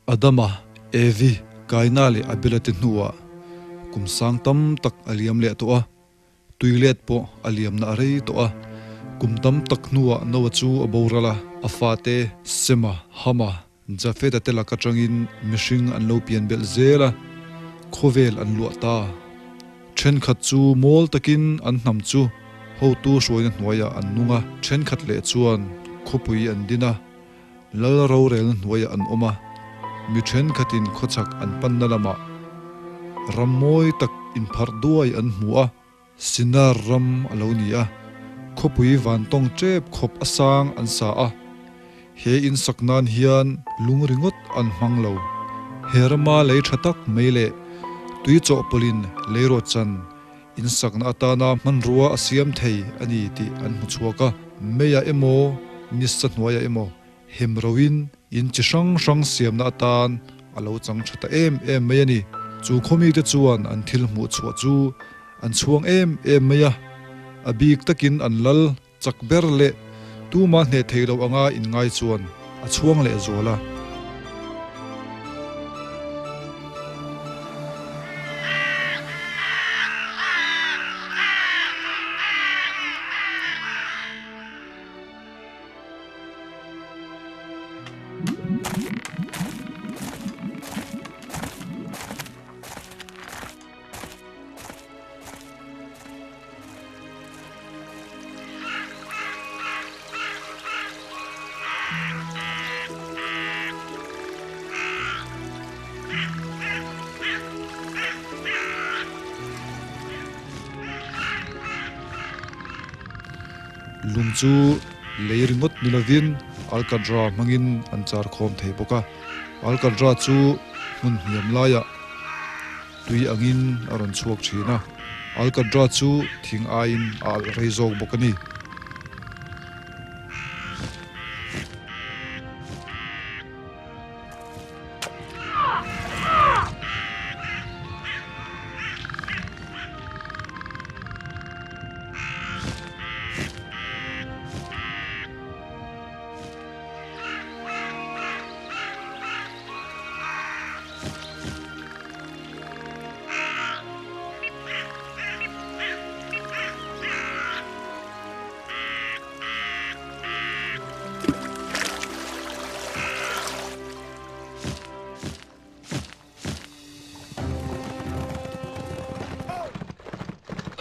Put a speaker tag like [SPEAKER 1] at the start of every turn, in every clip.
[SPEAKER 1] Adama, Evi, Kaina leh Abela te hnuah kum sang tam tak a liam leh tawh a, tuilet pawh a liamna a rei tawh a. Kum tam tak hnuah Noah chu a boral a, a fate Sema, Hama, Jafeta te lak atangin mihring an lo pian belh zel a, khawvel an luah ta. Thenkhat chu mawl takin an hnam chu hotu hruaina hnuaiah an nung a, thenkhat leh chuan khawpui an din a, Lal rorelna hnuaiah an awm a, mi thenkhatin khawchhak an panna lamah ram mawi tak inpharh duai an hmu a, Sinar ram a lo ni a, khawpui vantawng tep khawp a sang an sa a, he in sak nan hian lung ringawt an hmang lo. He rama lei tha tak mai leh tui chawhpawlhin leirawt chan in sakna atana hmanrua a siam thei a ni tih an hmu chhuak a, meiah emaw, nisa hnuaiah emaw hem roin in chi hrang hrang siamna atan a lo chang tha ta em em mai a ni. Chu khawmite chuan an thil hmuh chhuah chu an chhuang em em mai a, a bik takin an lal chak ber leh tuma hneh thei lo anga inngai chuan a chhuang leh zual a. Lung chu lei ringawt ni lovin alkatra hmangin an char khawm thei bawk a, alkatra chu hmun hniam laiah Tui angin a rawn chhuak thin a, Alcatra chu thing aiin a alh rei zawk bawk a ni.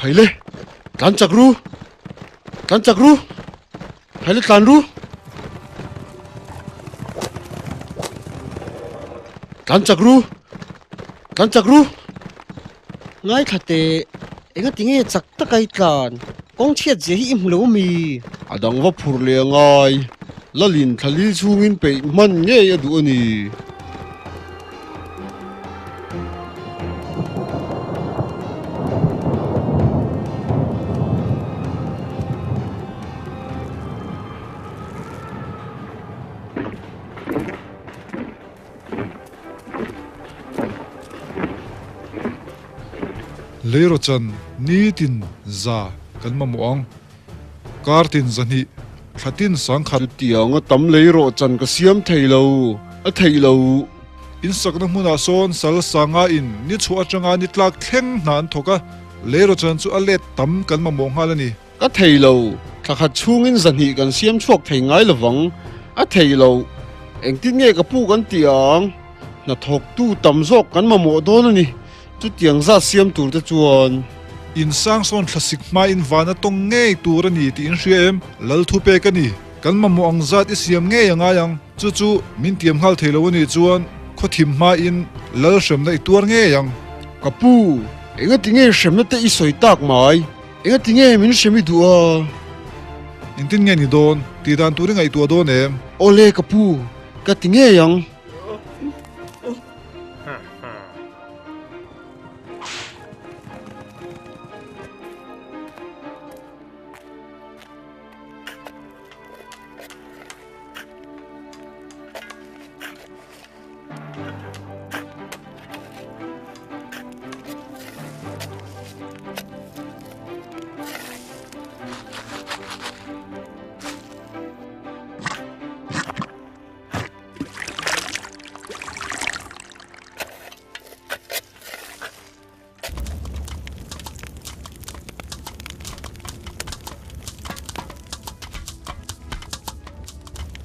[SPEAKER 2] Khaile, tlan chak ru, tlan chak ru, khaile tlan ru. Tlan chak ru, tlan chak ru.
[SPEAKER 3] Ngaithla teh, engati nge chak taka i tlan? Kawng chhiat zia hi i hmu lo mi?
[SPEAKER 2] A dang va phur leh a ngai, Lalin thlalil chhungin peih hman ngei a duh a ni.
[SPEAKER 1] Leirawchan nitin za kan mamawh ang. Kar tin zahnih, thla tin sangkhat.
[SPEAKER 2] Chutianga tam leirawchan ka siam thei lo, a theih lo.
[SPEAKER 1] Insakna hmunah sawn sal sanga in ni chhuah atanga ni tlak thleng hna an thawk a, leirawchan chu a let tam kan mamawh nghal a ni.
[SPEAKER 2] Ka thei lo, thla khat chhungin zahnih kan siam chhuak thei ngai lovang, a thei lo. Engtin nge ka pu kan tih ang? Hnathawktu tam zawk kan mamawh dawn a ni, chutiang zat siam tur te chuan.
[SPEAKER 1] Insang sawn thlasik hmain van a tawng ngei tur a ni tih in hria em? Lal thu pek a ni. Kan mamawh ang zat i siam ngei a ngai ang. Chu chu min tiam nghal thei lo a nih chuan khawthim hmain lal hremna i tuar ngei ang.
[SPEAKER 2] Ka pu, engati nge hremna te i sawi tak mai? Engati nge min hre mi duh a?
[SPEAKER 1] Engtin nge ni dawn? Tih dan tur i ngaihtuah dawn em?
[SPEAKER 2] Awle ka pu, ka ti ngei ang.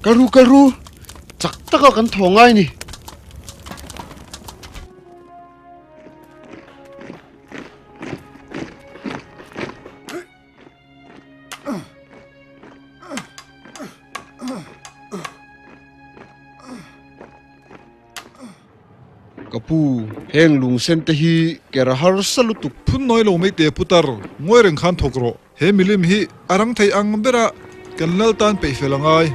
[SPEAKER 2] Kal ru kal ru, chak taka kan thaw ngai ni. Ka pu, heng lungsen te hi ker a harsa lutuk.
[SPEAKER 1] Phun nawi lo mai teh putar, ngawi reng khan thawk rawh. He milim hi a rang thei ang bera kan lal tan peih fel a ngai.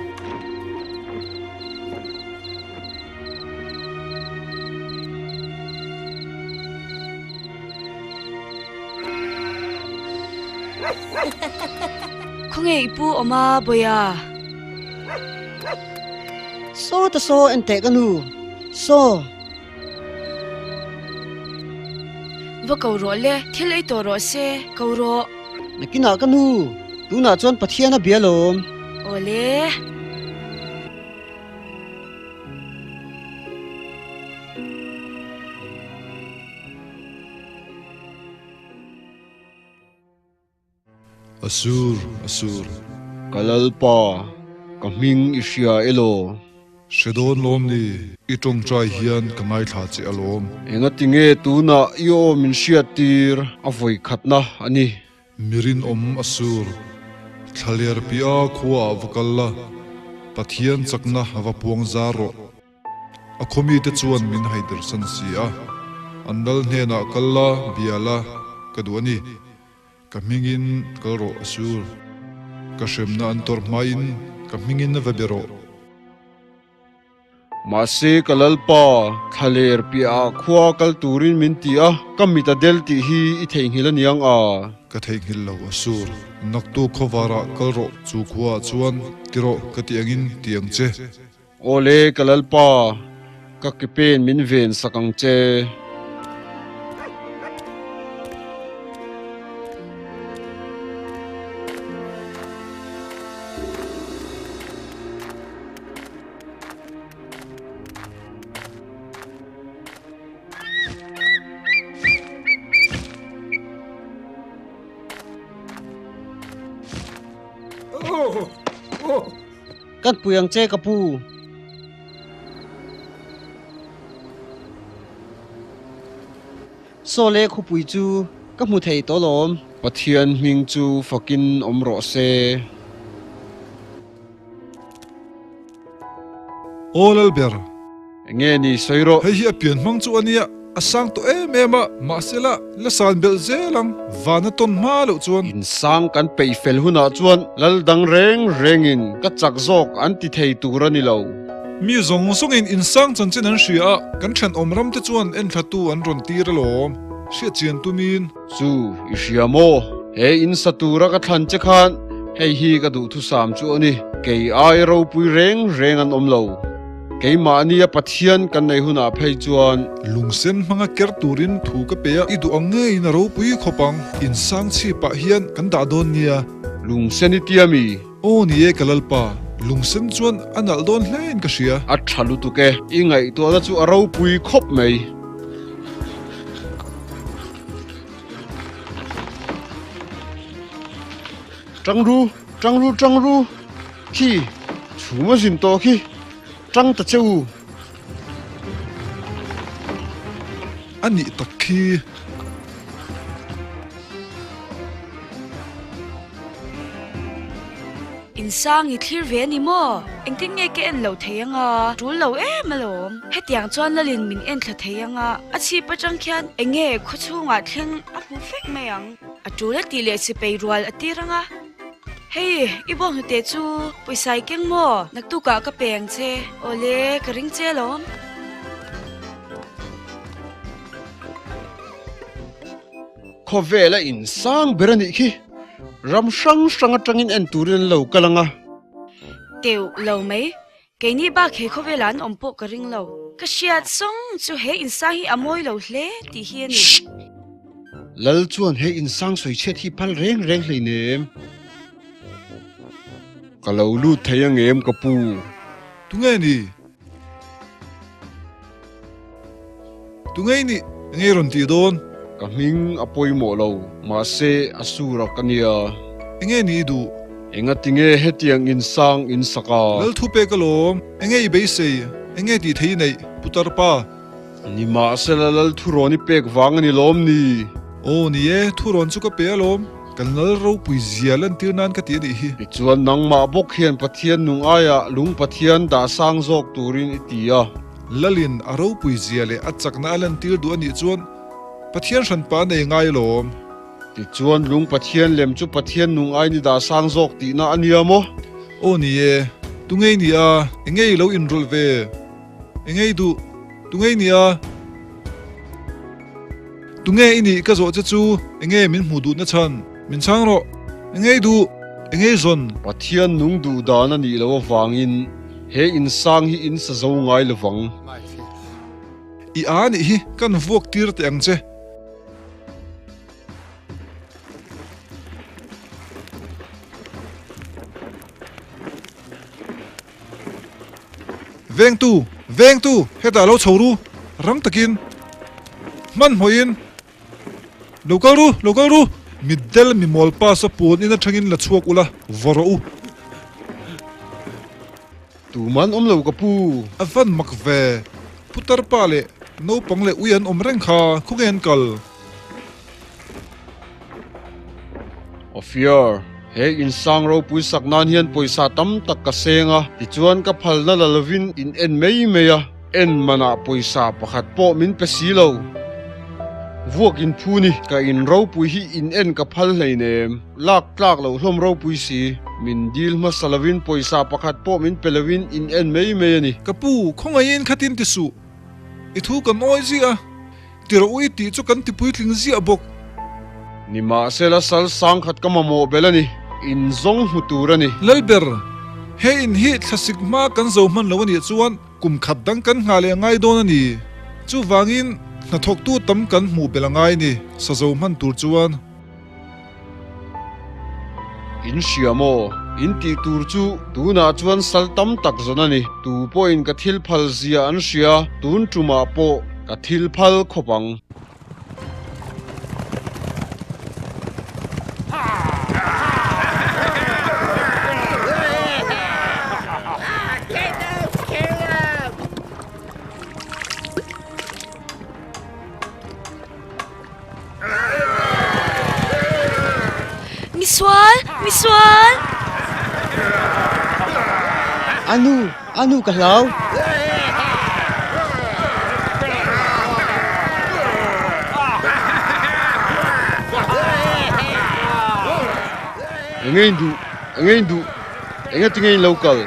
[SPEAKER 4] Khawnge i pu awm a, Bawia?
[SPEAKER 3] Saw ta saw en teh ka nu, saw.
[SPEAKER 4] Va ko rawh le, thil ei tawh rawh se, ko rawh.
[SPEAKER 3] Nakinah ka nu, tunah chuan Pathian a bia lawm.
[SPEAKER 4] Awle.
[SPEAKER 1] A sur, a sur.
[SPEAKER 2] Ka Lalpa, ka hming i hria elaw?
[SPEAKER 1] Hre dawn lawm ni, i tawngtai hian ka ngaithla che alawm.
[SPEAKER 2] Engati nge tunah i aw min hriattir a vawi khatna a ni?
[SPEAKER 1] Mi rinawm a sur. Thlaler piah khuaah va kal la, Pathian chakna va puang zar rawh. A khawmite chuan min haidersan si a, an lal hnenah kal la, bia la, ka duh a ni. Ka hmingin kal rawh a sur. Ka hremna an tawrh hmain ka hmingin a va be rawh.
[SPEAKER 2] Mahse ka Lalpa, thlaler piahah khua kal turin min ti a, ka mit a del tih hi i theihnghilh a niang a?
[SPEAKER 1] Ka theihnghilh lo a sur. Naktu khawvarah kal rawh, chu khuaah chuan ti rawh ka ti angin ti ang che.
[SPEAKER 2] Awle ka Lalpa, ka ke pen min ven sak ang che.
[SPEAKER 3] Kan pui ang che ka pu. Saw le khawpui chu ka hmu thei tawh lawm.
[SPEAKER 2] Pathian hming chu fakin awm rawh se.
[SPEAKER 1] Aw Lalber.
[SPEAKER 2] Enge ni sawi rawh.
[SPEAKER 1] Hei hi a pian hmang chu a nia, a sang tawh em em a, mahsela la san belh zel ang, van a tawn hma loh chuan.
[SPEAKER 2] In sang kan peih fel hunah chuan lal dang reng rengin ka chak zawk an ti thei tur a ni lo.
[SPEAKER 1] Mi zawng zawngin in sang chanchin an hria a, kan thenawm ram te chuan enthlatu an rawn tir alawm, hriatchian tumin.
[SPEAKER 2] Chu i hria maw? He in sa tura ka thlan che khan hei hi ka duhthusam chu a ni. Kei ai ropui reng reng an awm lo. Keimahnia Pathian kan nei hunah phei chuan.
[SPEAKER 1] Lungsen hmanga ker turin thu ka pe a, i duh ang ngeiin a ropui khawp ang. Insang chhipah hian kan dah dawn nia.
[SPEAKER 2] Lungsen i tia mi?
[SPEAKER 1] Aw ni e ka Lalpa, lungsen chuan a nalh dawn hlein ka hria.
[SPEAKER 2] A tha lutuk e, i ngaihtuahna chu a ropui khawp mai. Tang ru, tang ru, tang ru, khi chhum a zin tawh khi, tang ta che u.
[SPEAKER 1] A nih tak khi.
[SPEAKER 4] Insang i thlir ve a ni maw? Engtin nge ka en lo thei ang a? Tul lo em alawm. Hetiang chuan Lalin min en thla thei ang a, a chhip atang khian eng nge khawchhungah thleng a hmu fek mai ang. A tul a tih leh sipei rual a tir ang a. Hei, i bawk hnute chu pawisa i keng maw? Naktukah ka pe ang che. Awle, ka ring che alawm.
[SPEAKER 2] Khawvel a insang ber a nih khi. Ram hrang hrang atangin en turin an lo kal ang a.
[SPEAKER 4] Teuh lo mai. Keini bak he khawvelah an awm pawh ka ring lo. Ka hriat zawng chu he insang hi a mawi lo hle tih hi a ni.
[SPEAKER 2] Shh! Lal chuan he insang sawi chhiat hi phal reng reng hleinem. Ka lo lut thei ang em ka pu?
[SPEAKER 1] Tunge ni? Tunge i nih? Enge i rawn tih dawn?
[SPEAKER 2] Ka hming a pawimawh lo, mahse a sur a ka nia.
[SPEAKER 1] Enge ni i duh?
[SPEAKER 2] Engatinge hetiang insang in sak a?
[SPEAKER 1] Lal thu pek alawm, enge i beisei, enge tih thei i neih, putar pa?
[SPEAKER 2] Nimahsela lal thurawn i pek vang a ni lawm ni?
[SPEAKER 1] Aw ni e, thurawn chu ka pe alawm, kan lal ropui zia lantir nan ka ti a nih hi.
[SPEAKER 2] Tichuan nangmah bawk hian Pathian nung aiah lung Pathian dah sang zawk turin i ti a.
[SPEAKER 1] Lalin a ropui zia leh a chakna a lantir duh a nih chuan Pathian hranpa a nei ngai alawm.
[SPEAKER 2] Tichuan lung Pathian lem chu Pathian nung aiin i dah sang zawk tihna a nia maw?
[SPEAKER 1] Aw ni e, tungei ni a, enge i lo inrawlh ve? Engei duh, tungei ni a? Tunge i nih ka zawh che chu enge min hmuh duhna chhan? Min chhang rawh. Engei duh, engei zawn?
[SPEAKER 2] Pathian nung duh dan a nih loh avangin he insang hi in sa zo ngai lovang.
[SPEAKER 1] I a nih hi kan vuak tir teh ang che. Vengtu! Vengtu! Hetah lo chho ru! Rang takin! Hmanhmawhin! Lo kal ru! Lo kal ru! Mitdel mimawl pass a pawn in atangin la chhuak ula, va rawh u!
[SPEAKER 2] Tuman awm lo ka pu!
[SPEAKER 1] A van mak ve! Putar pa leh naupang leh ui an awm reng kha, khawnge an kal?
[SPEAKER 2] Ophir, he insang ropui sak nan hian pawisa tam tak ka seng a, tichuan ka phalna la lovin in en mai mai a, en manah pawisa pakhat pawh min pe si lo. Vuak in phu ni, ka in ropui hi in en ka phal hleinem, lak tlak loh hlawm ropui si, min dil hmasa lovin pawisa pakhat pawh min pe lovin in en mai mai a ni.
[SPEAKER 1] Ka pu, khawngaihin khatin ti suh, i thu kan awi ziah a. Tirh ui tih chu kan ti puitling ziah bawk.
[SPEAKER 2] Nimahsela sal sangkhat ka mamawh belh a ni, in zawng hmu tur a ni.
[SPEAKER 1] Lalber, he in hi thlasik hma kan zo hman lo a nih chuan kum khat dang kan nghah leh a ngai dawn a ni. Chuvangin hnathawktu tam kan hmuh belh a ngai a ni, sa zo hman tur chuan.
[SPEAKER 2] In hria maw? In tih tur chu tunah chuan sal tam tak zawn a ni. Tu pawhin ka thil phal zia an hria, tun tumah pawh ka thil phal khawp ang.
[SPEAKER 4] Misual! Misual!
[SPEAKER 3] Anu! Anu ka hlau!
[SPEAKER 2] Enge in duh? Enge in duh? Enge tinge in lo kal?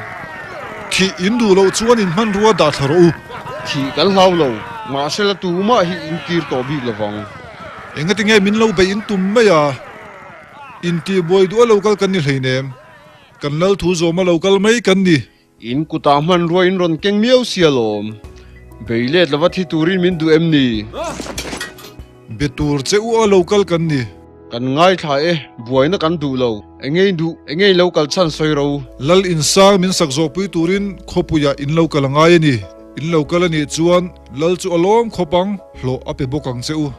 [SPEAKER 1] Thih in duh loh chuan in hmanrua dah thla rawh u.
[SPEAKER 2] Thih kan hlau lo, mahsela tumah hi in tir tawh bik lovang.
[SPEAKER 1] Engatinge min lo beih in tum mai a? Intihbuai duh a lo kal kan ni hleinem. Kan lal thu zawm a lo kal mai kan ni.
[SPEAKER 2] In kutah hmanrua in rawn keng miau sia lawm. Bei let lova thi turin min duh em ni?
[SPEAKER 1] Be tur che u a lo kal kan ni.
[SPEAKER 2] Kan ngaithla e, buaina kan duh lo. Enge in duh, enge in lo kal chhan sawi ro.
[SPEAKER 1] Lal insang min sak zawhpui turin khawpuiah in lo kal a ngai a ni. In lo kal a nih chuan Lal chu a lawm khawp ang, hlawh a pe bawk ang che u.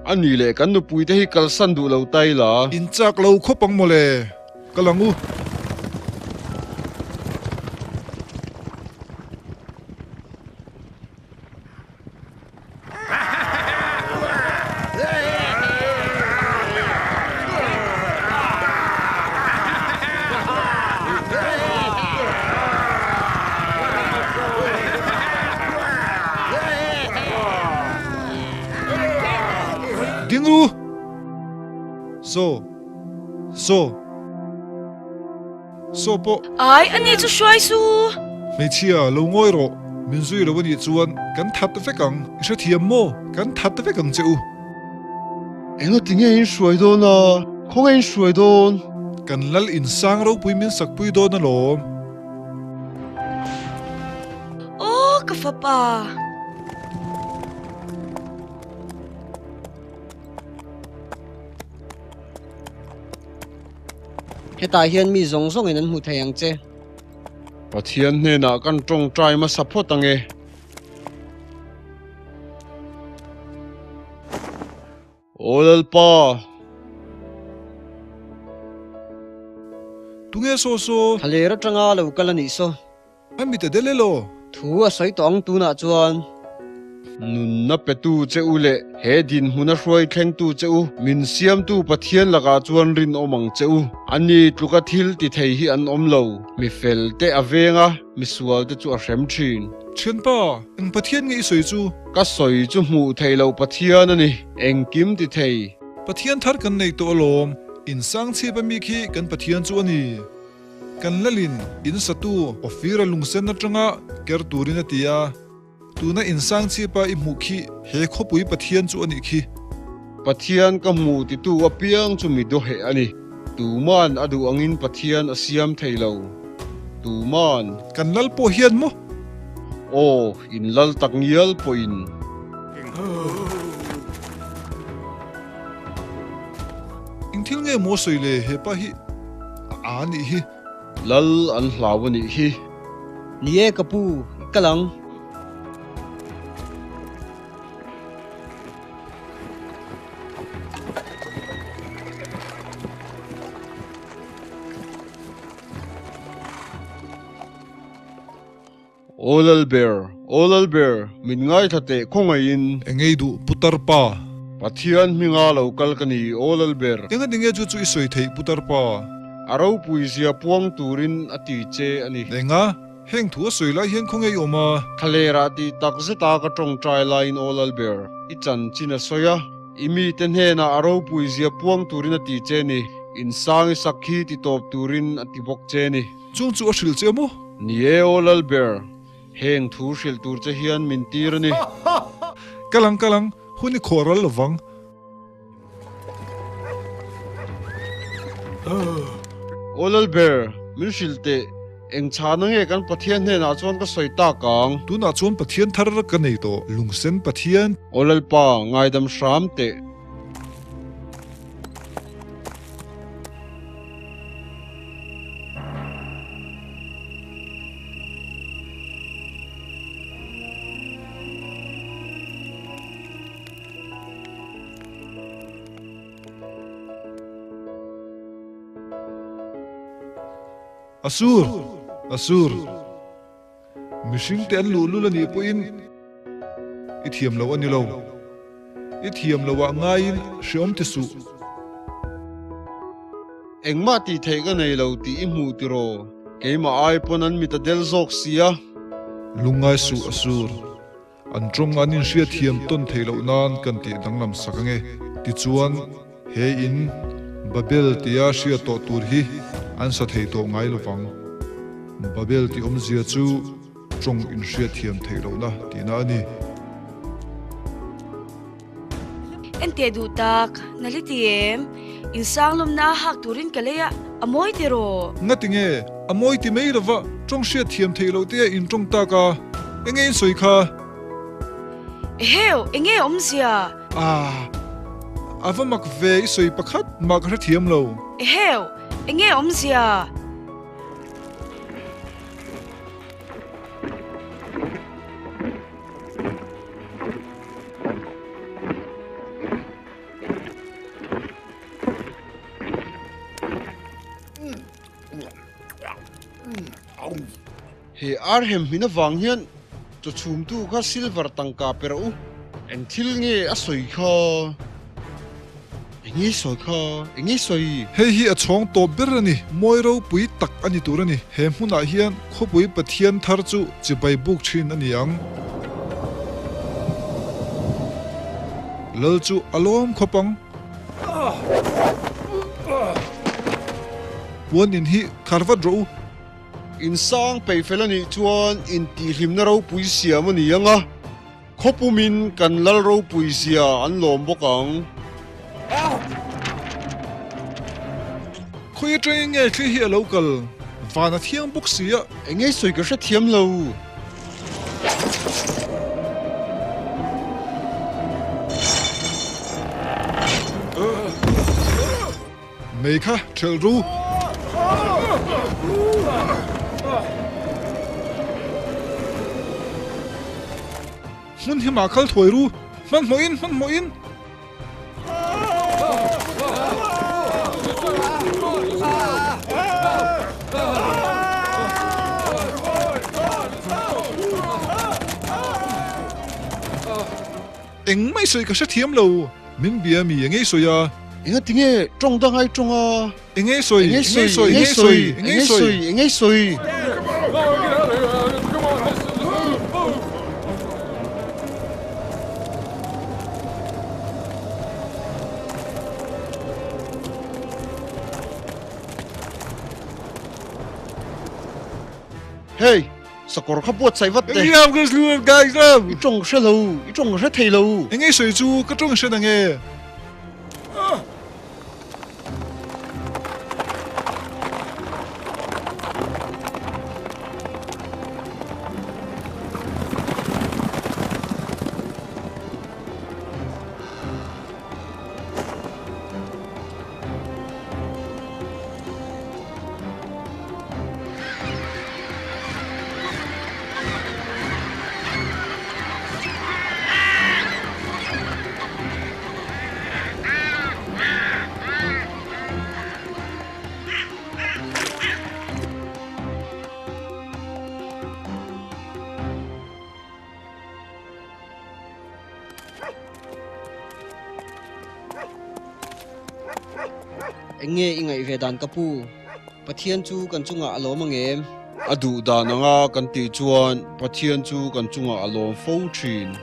[SPEAKER 2] A nih leh kan nupuite hi kalsan duh lo ta ila.
[SPEAKER 1] In chak lo khawp ang mawle. Kal ang u. Ding ru! Saw! Saw! Saw pawh.
[SPEAKER 4] Ai, ani chu hruai su!
[SPEAKER 1] Hmeichhia, lo ngawi rawh. Min zui lo anih chuan kan that vek ang. I hrethiam maw? Kan that vek ang che u.
[SPEAKER 2] Engati nge in hruai dawn a? Khawnge in hruai dawn?
[SPEAKER 1] Kan lal in sang ropui min sakpui dawn alawm.
[SPEAKER 4] Aw, ka fapa!
[SPEAKER 3] Hetah hian mi zawng zawngin an hmu thei ang che.
[SPEAKER 2] Pathian hnenah kan tawngtai hmasa phawt ang e. Aw Lalpa!
[SPEAKER 1] Tunge saw saw?
[SPEAKER 3] Thlaler atanga lo kal a nih saw.
[SPEAKER 1] A mit a del elaw?
[SPEAKER 3] Thu a sawi tawh ang tunah chuan.
[SPEAKER 2] Nunna petu che u leh he dinhmuna hruai thlengtu che u, min siamtu Pathian lakah chuan rinawm ang che u. Ani tluka thil ti thei hi an awm lo. Mi fel te a veng a, mi sual te chu a hrem thin.
[SPEAKER 1] Thianpa, eng Pathian nge i sawi chu?
[SPEAKER 2] Ka sawi chu hmuh theih loh Pathian a ni, engkim ti thei.
[SPEAKER 1] Pathian thar kan nei tawh alawm, insang chhip a mi khi kan Pathian chu a ni. Kan lalin in satu Ophir-a lungsen atanga ker turin a ti a, tuna insang chhipa i hmuh khi he khawpui Pathian chu a nih khi.
[SPEAKER 2] Pathian ka hmuh titu apiang chu mi dawheh a ni. Tuman a duh angin Pathian a siam thei lo. Tuman.
[SPEAKER 1] Kan lal pawh hian maw?
[SPEAKER 2] Aw, in lal tak ngial pawhin.
[SPEAKER 1] Eng thil nge maw sawi le hepa hi a a nih hi.
[SPEAKER 2] Lal an hlau a nih hi.
[SPEAKER 3] Ni e ka pu, i kal ang.
[SPEAKER 2] Aw Lalber, aw Lalber, min ngaithla teh khawngaihin.
[SPEAKER 1] Engei duh Putar pa.
[SPEAKER 2] Pathian hminga lo kal ka ni, aw Lalber.
[SPEAKER 1] Enga tinge chu chu i sawi theih Putar pa?
[SPEAKER 2] A ropui zia puang turin a ti che a ni.
[SPEAKER 1] Enga, heng thu a sawi lai hian khawnge i awm a?
[SPEAKER 2] Thlalerah tih tak zeta ka tawngtai laiin aw Lalber, i chanchin a sawi a, i mite hnenah a ropui zia puang turin a ti che a ni, insang i sak hi ti tawp turin a ti bawk che a ni.
[SPEAKER 1] Chung chu a hrilh che maw?
[SPEAKER 2] Ni e aw Lalber, heng thu hrilh tur che hian min tir a ni.
[SPEAKER 1] Kal ang, kal ang, hun i khawh ral lovang.
[SPEAKER 2] Aw Lalber, min hrilh teh, eng chhana nge kan Pathian hnenah chuan ka sawi tak ang?
[SPEAKER 1] Tunah chuan Pathian thar ka nei tawh, lungsen Pathian.
[SPEAKER 2] Aw Lalpa, ngaidam hram teh.
[SPEAKER 1] Asur! Asur! Mihringte an luhlul a nih pawhin i thiam lo a ni lo. I thiam lo ah ngaiin hreawm ti suh.
[SPEAKER 2] Engmah tih theih ka nei lo tih i hmuh tiraw? Keimah ai pawn an mit a del zawk sia.
[SPEAKER 1] Lungngai suh a sur. An tawng an inhriat thiam tawn theih loh nan kan tih danglam sak ange. Tichuan, he in Babel tia hriat tawh tur hi an sa thei tawh ngai lovang. Babel tih awmzia chu tawng inhriat thiam theih lohna tihna a ni.
[SPEAKER 4] Enteh duh tak, na li ti em? Insang lawmna a hak turin ka lei a, a mawi ti rawh.
[SPEAKER 1] Ngati nge? A mawi ti mai lova tawng hriat thiam theih loh te a intawng tak a, enge in sawi kha?
[SPEAKER 4] Eheu, enge awmzia?
[SPEAKER 1] Ah, a va mak ve i sawi pakhat mah ka hrethiam lo.
[SPEAKER 4] Eheu, enge awmzia?
[SPEAKER 2] He ar hem hmin avang hian chaw chhumtu kha silver tangka pe rawh u. Eng thil nge a sawi kha? Eng nge sawi kha? Eng nge sawi?
[SPEAKER 1] Hei hi a chhawng tawp ber a ni. Mawi ropui tak a ni tur a ni. He hmunah hian khawpui Pathian thar chu chibai buk thin a ni ang. Lal chu a lawm khawp ang. Puan in hi khar vat rawh u.
[SPEAKER 2] Insang peih fel a nih chuan intihhlimna ropui siam a ni ang a. Khawpumin kan lal ropui zia an lawm bawk ang.
[SPEAKER 1] Khawi atangin nge thli hi a lo kal? Van a thiang bawk si a.
[SPEAKER 2] Eng nge sawi ka hrethiam lo.
[SPEAKER 1] Mei kha ṭhelh ru. Hmun hi mah kal thuai ru. Hmanhmawhin, hmanhmawhin. Engmah i sawi ka hrethiam lo. Min bia mi enge i sawi a?
[SPEAKER 2] Enga tinge tawng dang ai tawng a?
[SPEAKER 1] Enge i sawi?
[SPEAKER 2] Enge i sawi? Enge i sawi? Enge i sawi? Enge i sawi? Hey! Sakawr kha buatsaih vat teh. I tawng hre lo, i tawng hre thei lo.
[SPEAKER 1] Enge i sawi chu ka tawng hre na nge?
[SPEAKER 3] Eng nge i ngaih ve dan ka pu? Pathian chu kan chungah a lawm ang em?
[SPEAKER 2] A duh dan anga kan tih chuan Pathian chu kan chungah a lawm fo thin.